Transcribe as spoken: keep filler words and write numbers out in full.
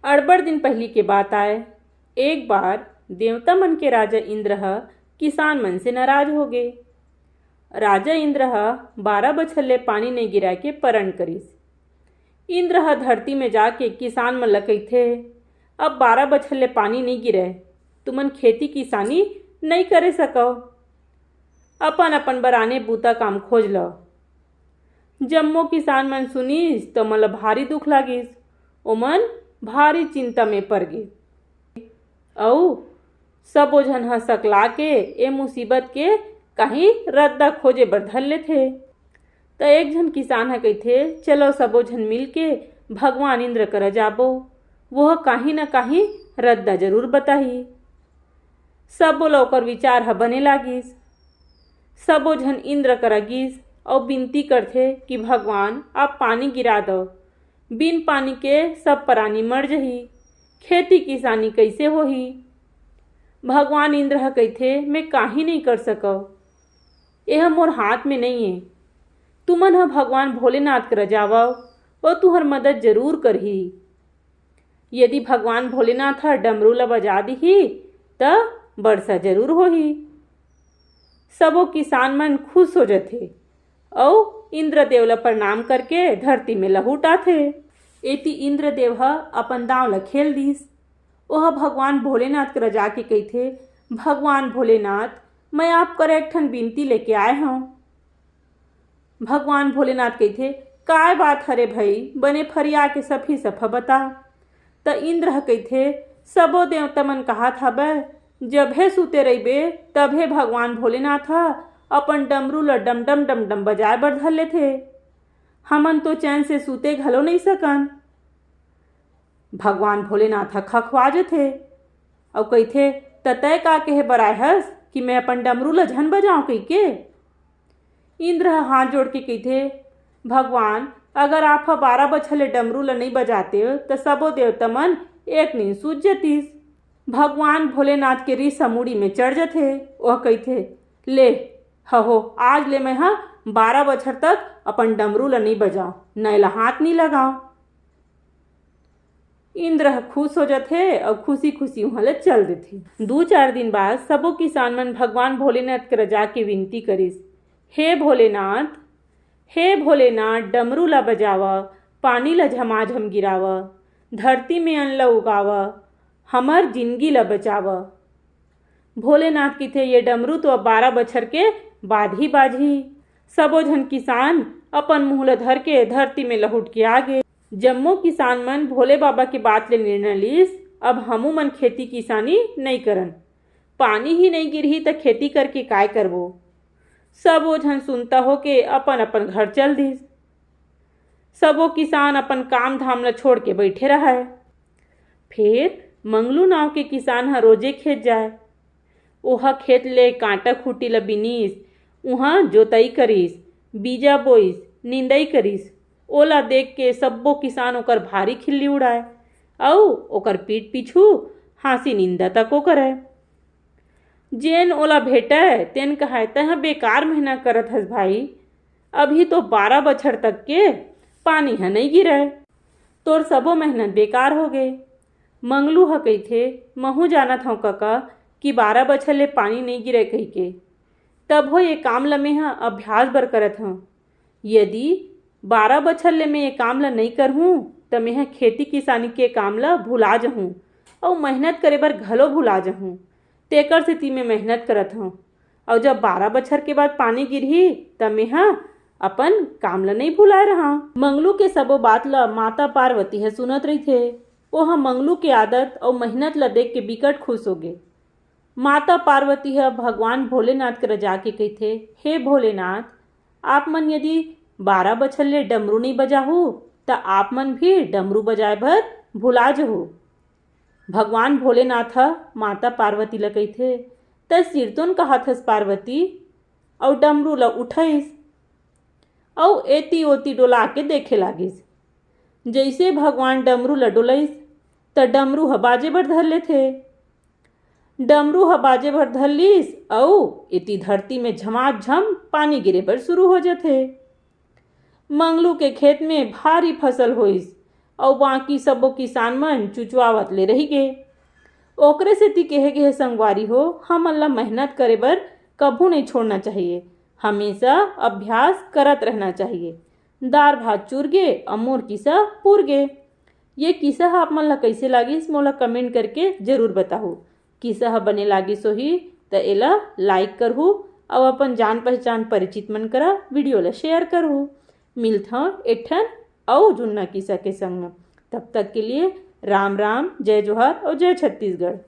अड़बड़ दिन पहिली के बात आय। एक बार देवता मन के राजा इंद्र ह किसान मन से नाराज हो गे। राजा इंद्र ह बारह बछर ले पानी नइ गिराय के परण करिस। इंद्र ह धरती में जाके किसान मन ल कहिथे, "अब बारह बछर ले पानी नइ गिरय, तुमन खेती किसानी नइ करे सकव, अपन अपन बर आने बूता काम खोज लव।" जम्मो किसान मन सुनिस त ओमन ल भारी दुख लागिस। ओमन भारी चिंता में पर गे। अउ सबो झन ह सकला के ए मुसीबत के कहीं रद्दा खोजे बर धर लेथे। त एक झन किसान ह कहिथे, "चलो सबो झन मिल के भगवान इंद्र करा जाबो, वो ह काहीं न काहीं रद्दा जरूर बताही।" सबो ल ओकर विचार ह बने लागिस। सबो झन इंद्र करा गिस अउ बिनती करथे कि भगवान, आप पानी गिरा दव, बिन पानी के सब परानी मर जही, खेती किसानी कइसे होही? भगवान इंद्र ह कहिथे, "मैं काहीं नइ कर सकव, एह मोर हाथ में नइ ए। तुमन ह भगवान भोलेनाथ करा जावव, वो तुंहर मदद जरूर करही। यदि भगवान भोलेनाथ ह डमरू ल बजा दिही, त बरसा जरूर होही।" सबो किसान मन खुश हो जथे अउ इंद्रदेव ल प्रणाम करके धरती में लहुट आथे। एती इंद्रदेव ह अपन दांव ल खेल दिस। ओह भगवान भोलेनाथ करा जाके कहिथे, "भगवान भोलेनाथ, मैं आप करा एक ठन बिनती लेके आए हंव।" भगवान भोलेनाथ कहिथे, "काय बात हरे भई, बने फरिया के सफी सफा बता।" त इंद्र ह कहिथे, "सबो देवता मन कहत हवय, जभे सुते रहिबे, तभे भगवान भोलेनाथ ह अपन डमरू ल डमडम डमडम बजाए बर धर लेथे। हमन तो चैन से सुते घलो नइ सकन।" भगवान भोलेनाथ ह खखवा जथे अउ कहिथे, "त तैं का कहे बर आए हस कि मैं अपन डमरू ल झन बजाऊं?" कहिके इंद्र ह हाथ जोड़ के कहिथे, "भगवान, अगर आप ह बारह बछर ले डमरू ल नइ बजातेव, त सबो देवता मन एक नींद सूत जतिस।" भगवान भोलेनाथ के रिस ह मुड़ी में चढ़ जथे। ओह कहिथे, "ले, हहो, आज ले मैं ह बारह बछर तक अपन डमरू ल नइ बजाव, न एला हाथ नइ लगाव।" इंद्र ह खुश हो जथे अउ खुशी खुशी उहां ले चल देथे। दू चार दिन बाद सबो किसान मन भगवान भोलेनाथ करा जाके विनती करिस, "हे भोलेनाथ, हे भोलेनाथ, डमरू ला बजावा, पानी ला झमाझम गिरावा, धरती में अन्न ला उगावा, हमर जिनगी ला बचावा।" भोलेनाथ कहिथे, "ये डमरू तो अब बारह बछर के बाद ही बाजही।" सबो झन किसान अपन मुंह ल धर के धरती में लहुट के आ गे। जम्मो किसान मन भोले बाबा के बात ले निर्णय लीस, "अब हमू मन खेती किसानी नइ करन, पानी ही नइ गिरही त खेती करके काय करबो?" सबो झन सुनता होके अपन अपन घर चल दिस। सबो किसान अपन काम धाम ल छोड़ के बइठे रहय। फेर मंगलू नांव के किसान ह रोजे खेत जाय। ओह खेत ले कांटा खूंटी ल बिनिस, उहां जोतई करिस, बीजा बोइस, निंदई करिस। ओला देख के सब्बो किसान ओकर भारी खिल्ली उड़ाय अउ ओकर पीठ पीछू हांसी निंदा तको करय। जेन ओला भेटय, तेन कहय, "तैं ह बेकार मेहनत करत हस भाई, अभी तो बारह बछर तक के पानी ह नइ गिरय, तोर सबो मेहनत बेकार हो गे।" मंगलू ह कहिथे, "महूं जानत हंव कका कि बारह बछर ले पानी नइ गिरय कहिके, तभो ये काम ल मेंह अभ्यास बर करत हंव। यदि बारह बछर ले मैं ये काम ल नइ करहूं, त मेंह खेती किसानी के काम ल भुला जहूं अउ मेहनत करे बर घलो भुला जहूं। तेकर सेती मैं मेहनत करत हंव। अउ जब बारह बछर के बाद पानी गिरही, त मेंह अपन काम ल नइ भुलाय रहंव।" मंगलू के सबो बात ल माता पार्वती ह सुनत रहिथे। ओह मंगलू के आदत अउ मेहनत ल देख के बिकट खुश होगे। माता पार्वती ह भगवान भोलेनाथ करा जाके कहिथे, "हे भोलेनाथ, आप मन यदि बारह बछर ले डमरू नइ बजाहू, त आप मन भी डमरू बजाए बर भुला जहू।" भगवान भोलेनाथ ह माता पार्वती ल कहिथे, "तैं सिरतोन कहत हस पार्वती," अउ डमरू ल उठइस अउ एती ओती डोला के देखे लागिस। जइसे भगवान डमरू ल डोलइस, त डमरू ह बाजे बर धर लेथे। डमरू ह बाजे बर धर लिस अउ एती धरती में झमाझम पानी गिरे बर शुरू हो जथे। मंगलू के खेत में भारी फसल होइस अउ बाकी सबो किसान मन चुचुआवत ले रहि गे। ओकरे सेती कहे गे हे संगवारी हो, हमन ला मेहनत करे बर कभू नइ छोड़ना चाहिए, हमेशा अभ्यास करत रहना चाहिए। दार भात चूर गे, अउ मोर किस्सा पूर गे। ये किस्सा ह आप मन ला कइसे लागिस, मोला कमेंट करके जरूर बताहू। किस्सा ह बने लागिस होही त एला लाइक करहू, अउ अपन जान पहचान परिचित मन करा वीडियो ला शेयर करहू। मिलथंव एक ठन अउ जुन्ना किस्सा के संग। तब तक के लिए राम राम, जय जोहार अउ जय छत्तीसगढ़।